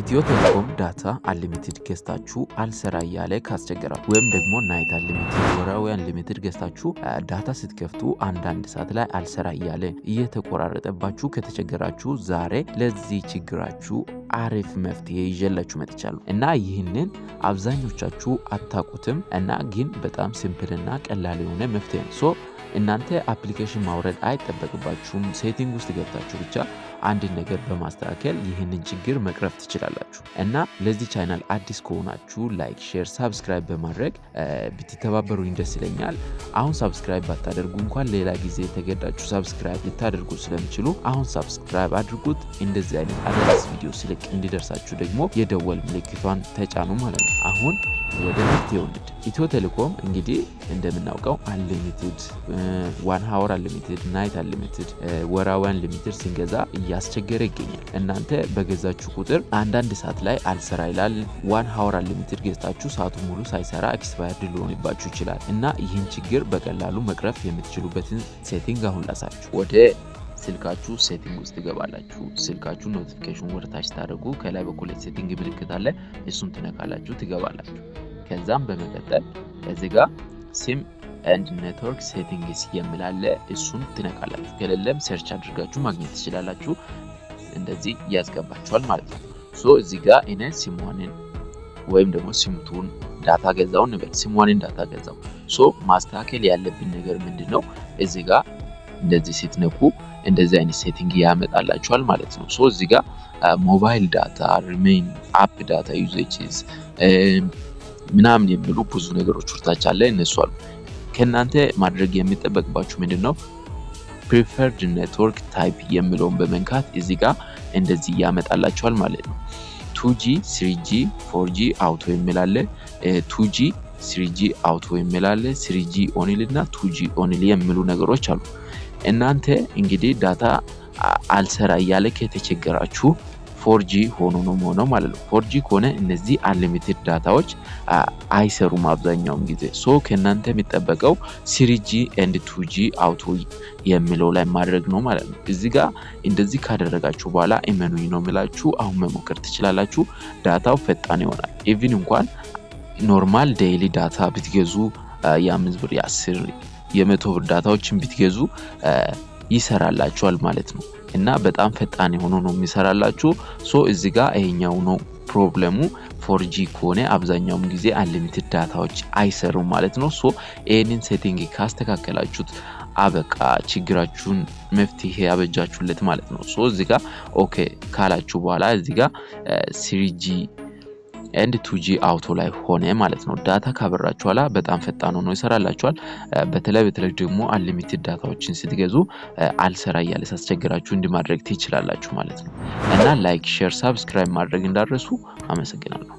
ኢትዮ ቴሌኮም data unlimited ገዝታችሁ አልሰራ እያለ ካስቸገራችሁ ወይም ደግሞ night unlimited፣ ወራዊ unlimited ገዝታችሁ data ስትከፍቱ አንዳንድ ሰዓት ላይ አልሰራ እያለ እየተቆራረጠባችሁ ከተቸገራችሁ፣ ዛሬ ለዚህ ችግራችሁ አሪፍ መፍትሄ ይዤላችሁ መጥቻለሁ። እና ይህንን አብዛኞቻችሁ አታውቁትም እና ግን በጣም simple እና ቀላል የሆነ መፍትሄ ነው። So እናንተ application ማውረድ አይጠበቅባችሁም። Setting ውስጥ ገብታችሁ ብቻ አንድን ነገር በማስተካከል ይህንን ችግር መቅረፍ ትችላላችሁ። እና ለዚህ ቻናል አዲስ ከሆናችሁ like፣ share፣ subscribe በማድረግ ብትተባበሩኝ ደስ ይለኛል። አሁን subscribe ባታደርጉ እንኳን ሌላ ጊዜ ተገዳችሁ subscribe ልታደርጉ ስለምትችሉ አሁን subscribe አድርጉት። እንደዚህ አይነት አዳዲስ ቪዲዮ ስልክ እንዲደርሳችሁ ደግሞ የደወል ምልክቷን ተጫኑ ማለት ነው። አሁን ወደ መፍትሄው እንሂድ። ኢትዮ ቴሌኮም እንግዲህ እንደምናውቀው unlimited፣ 1 hour unlimited፣ night unlimited፣ ወራዊ unlimited ስንገዛ እያስቸገረ ይገኛል። እናንተ በገዛችሁ ቁጥር አንዳንድ ሰዓት ላይ አልሰራ ይላል። 1 hour unlimited ገዝታችሁ ሰዓቱ ሙሉ ሳይሰራ expired ሊሆንባችሁ ይችላል። እና ይህን ችግር በቀላሉ መቅረፍ የምትችሉበትን setting አሁን ላሳያችሁ። ወደ ስልካችሁ setting ውስጥ ትገባላችሁ። ስልካችሁ notification ወደታች ታደርጉ፣ ከላይ በኩል የ setting ምልክት አለ። እሱን ትነካላችሁ፣ ትገባላችሁ። ከዛም በመቀጠል እዚህ ጋር SIM and network settings የሚል አለ። እሱን ትነካላችሁ። ከሌለም search አድርጋችሁ ማግኘት ትችላላችሁ። እንደዚህ ያስገባችኋል ማለት ነው። So እዚህ ጋር እኔ SIM 1 ን ወይም ደግሞ SIM 2 ን data ገዛው እንበል። SIM 1 ን data ገዛው። So ማስተካከል ያለብን ነገር ምንድን ነው? እዚህ ጋር እንደዚህ ስትነኩ እንደዚህ አይነት setting ያመጣላችኋል ማለት ነው። So እዚህ ጋር mobile data፣ roaming፣ app data usages ምናምን የሚሉ ብዙ ነገሮች ውርታች አለ፣ እነሱ አሉ። ከእናንተ ማድረግ የሚጠበቅባችሁ ምንድን ነው? Preferred network type የሚለውን በመንካት እዚህ ጋር እንደዚህ ያመጣላችኋል ማለት ነው። 2G፣ 3G፣ 4G auto የሚል አለ። 2G፣ 3G auto የሚል አለ። 3G only እና 2G only የሚሉ ነገሮች አሉ። እናንተ እንግዲህ data አልሰራ እያለ ከተቸገራችሁ 4G ሆኖ ነው መሆነው ማለት ነው። 4G ከሆነ እነዚህ unlimited data ዎች አይሰሩም አብዛኛውን ጊዜ። So ከእናንተ የሚጠበቀው 3G and 2G auto የሚለው ላይ ማድረግ ነው ማለት ነው። እዚህ ጋር እንደዚህ ካደረጋችሁ በኋላ እመኑኝ ነው የምላችሁ፣ አሁን መሞከር ትችላላችሁ። Data ው ፈጣን ይሆናል። Even እንኳን normal daily data ብትገዙ፣ የ5 ብር፣ የ10፣ የ100 ብር data ዎችን ብትገዙ ይሰራላችኋል ማለት ነው። እና በጣም ፈጣን የሆነ ነው የሚሰራላችሁ። So እዚህ ጋር ይሄኛው ነው problem ኡ። 4G ከሆነ አብዛኛውን ጊዜ unlimited data ዎች አይሰሩም ማለት ነው። So ይህንን setting ካስተካከላችሁት አበቃ፣ ችግራችሁን መፍትሄ ያበጃችሁለት ማለት ነው። So እዚህ ጋር okay ካላችሁ በኋላ እዚህ ጋር 3G and 2G auto ላይ ሆነ ማለት ነው። Data ካበራችሁ በኋላ በጣም ፈጣን ሆኖ ይሰራላችኋል። በተለይ በተለይ ደግሞ unlimited data ዎችን ስትገዙ አልሰራ እያለ ሲያስቸግራችሁ እንዲህ ማድረግ ትችላላችሁ ማለት ነው። እና like፣ share፣ subscribe ማድረግ እንዳትረሱ። አመሰግናለሁ።